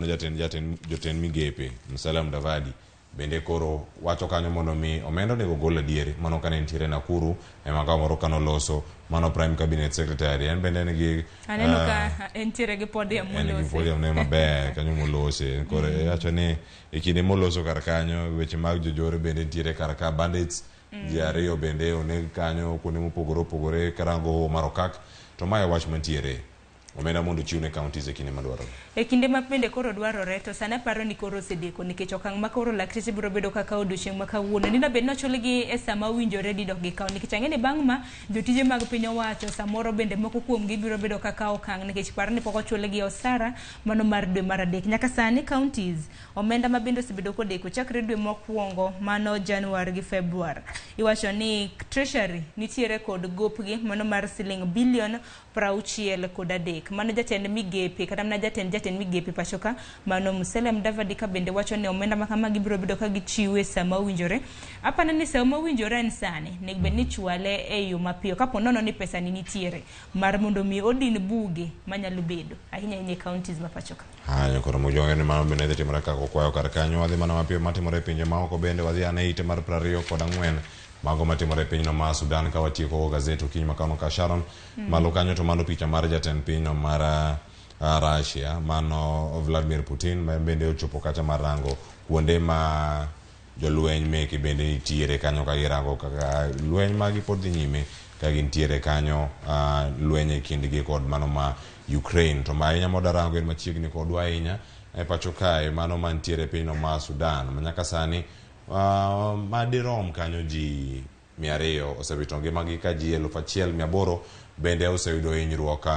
Jatend jatend jotend migepe Musalia Mudavadi bende koro wacho kanyo mondo mi omenda onego gol adier mano kane nitiere Nakuru e magawa moro kane oloso mano Prime Cabinet Secretary en bende en gi Aneno ka entiere gi podium en gi molose. podium ne maber kanyo molose koro iwacho ni e kinde moloso kar kanyo weche mag jojore bende nitiere kar ka bandits ji ariyo bende oneg kanyo kuonde mopogore opogore karango hoho mar Okak to mae wach mantiere Omenda mondo ochiw ne counties e kinde madwarore. E kinde ma bende koro dwarore to sani aparo ni koro osedeko nikech okang' ma koro lakteche biro bedo ka kawo odiochieng' ma kawuono dina bed ni ochulgi e sama owinjore didok gikaw nikech ang'e ni bang' ma jotije mag piny owacho samoro bende moko kuomgi biro bedo ka kawo okang' nikech par ni pok ochulgi osara mano mar dwe mar adek. Nyaka sani counties omenda ma bende osebedo kodeko chakre dwe mokwongo mano Januar gi Februar. Iwacho ni treasury nitiere kod gopgi mano mar siling bilion 63. Mano jatend migepe kata mana jatend jatend migepe pachoka mano Musalia Mudavadi ka bende wacho ni omenda ma kama gibiro bedo ka gichiwe sama owinjore. Apani ni sama owinjore en sani, nego bed ni ichwale e yo mapiyo kapo nono ni pesa ni nitiere mar mondo mi odin buge manyalo bedo ahinya ahinya e counties ma pachoka. Haya, koro mojonge ni mano bende dhi timore kaka okwayo kar kanyo. Wadhi mana mapiyo matimore e pinje maoko bende wadhi ane ite mar 24 mago matimore e pinyno ma Sudan ka watieko go gazet okinyi ma kawuono ka Sharon Malo kanyo to mano picha mar jatend pinyno mar Russia mano Vladimir Putin ma bende ochopo kacha mar rango kuonde ma jolweny meke bende nitiere kanyo ka girango kaka lweny magi pod dhi nyime ka gintiere kanyo lweny e kindgi kod mano ma Ukraine. To ma ahinya moda rango en machiegni kodwa ahinya e pacho kae mano mantiere e pinyno ma Sudan ma nyaka sani madirom kanyo ji 200 osewito ngimagi ka ji 1800 bende oseyudo hinyruok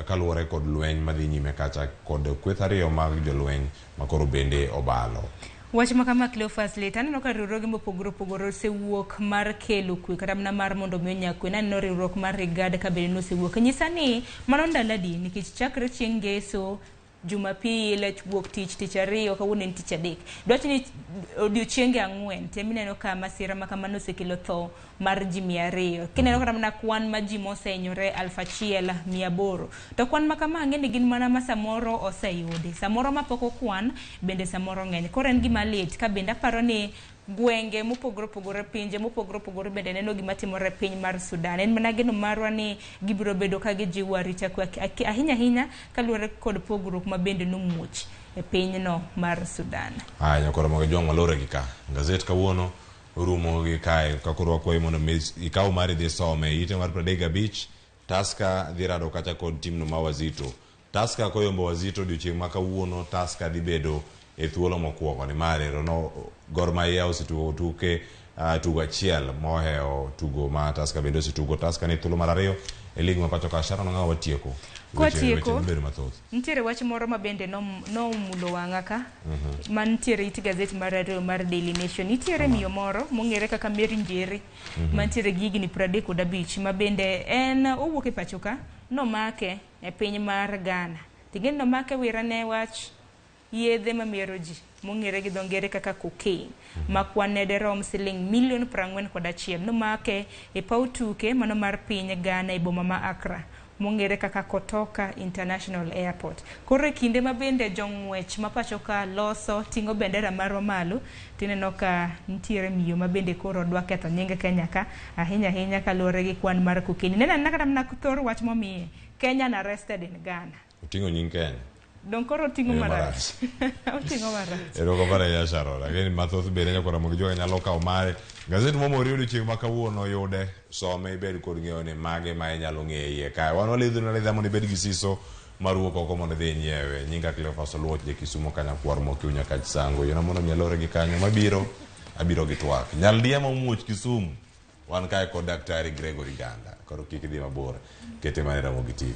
kaluwore kod lweny madhi nyime kacha kod kweth ariyo mag jolweny makoro bende obalo. Wach ma kama Cleophas lit aneno ka riwruoge mopogore opogore osewuok mar kelo kwe kata mana mar mondo mi onya kwe. Naneno riwruok mar Rigad ka bende nosewuok. Nyisa ni mano ndalo adi nikech chakre chieng' ngeso Jumapil, wuok tich, tich ariyo, kawuono en tich adek. Dwach ni odiochienge ang'wen tem ineno ka masira ma kamano osekelo tho mar ji 200. Kineno kata mana kwan ma ji mosehinyore 1800. To kwan ma kama ang'e ni gin mana ma samoro oseyudi. Samoro ma pok okwan bende samoro ng'eny. Koro en gima lit ka bende aparo ni gwenge mopogore opogore, pinje mopogore opogore bende neno gima timore e piny mar Sudan. En mana geno marwa ni gibiro bedo ka gijiwo arita kwe ahinya ahinya kaluwore kod pogruok ma bende nomuoch e pinyno mar Sudan. Aya nyakoro mogo jwang' walore gi ka. Gazet kawuono orumo gi kae ka koro wakwayi mondo mi ikaw mari idhi some. Ite mar 35 Tusker dhi rado kacha kod timno ma Wazito. Tusker koyombo Wazito odiochieng' ma kawuono, Tusker dhi bedo e thuolo mokwongo nimar ero no Gor Mahia osetugo tuke uh, tugo achiel mohewo tugo ma Tusker bende osetugo. Tusker ni thuolo mar ariyo e lig ma pacho ka. Sharon Ong'awa watieko. Weche Kwatieko, weche bedo mathoth. nitiere wach moro ma bende nomulo wang'a ka mantiere it gazet mar ariyo mar Daily Nation. Nitiere miyo moro mong'ere kaka Mary Njeri mantiere gi higni 35 ma bende en owuok e pacho ka nomake e piny mar Ghana. Ting'eni nomake wira ne wach yedhe mamero ji mong'ere gi dho ngere kaka cocaine ma kwan ne derom siling milion 41. Nomake e paw tuke mano mar piny Ghana e boma ma Accra mong'ere kaka Kotoka International Airport. Koro e kinde ma bende jong'wech ma pacho ka loso ting'o bendera marwa malo tineno ka nitiere miyo ma bende koro dwa ketho nying Kenya ka ahinya ahinya kaluwore gi kwan mar cocaine. Neno anena kata mana thor wach momiye Kenyan arrested in Ghana. Oting'o nying Kenya. Dong koro oting'o Eyo marach. Oting'o marach. Erokamano ahinya Sharon. Ang'e ni mathoth bende nyakwar Ramogi Jwang' nyalo kawo mare. Gazet momori odiochieng' ma kawuono yude, some ibed kod ng'eyo ni mage ma inyalo ng'eyo e iye kae. Wan walidhoni alidha mondo ibed gi siso mar wuok oko mondo idhi inyiewe. Nyinga Cleophas Oluoch ja Kisumo Kanyakwar Mokiu Nyakach Sango. Yiena mondo mi alore gi kanyo mabiro, abiro gi twak. Nyaldiema omuoch Kisumu. Wan kae kod Daktari Gregory Ganda. Koro kik idhi mabor. Kete mana e Ramogi TV.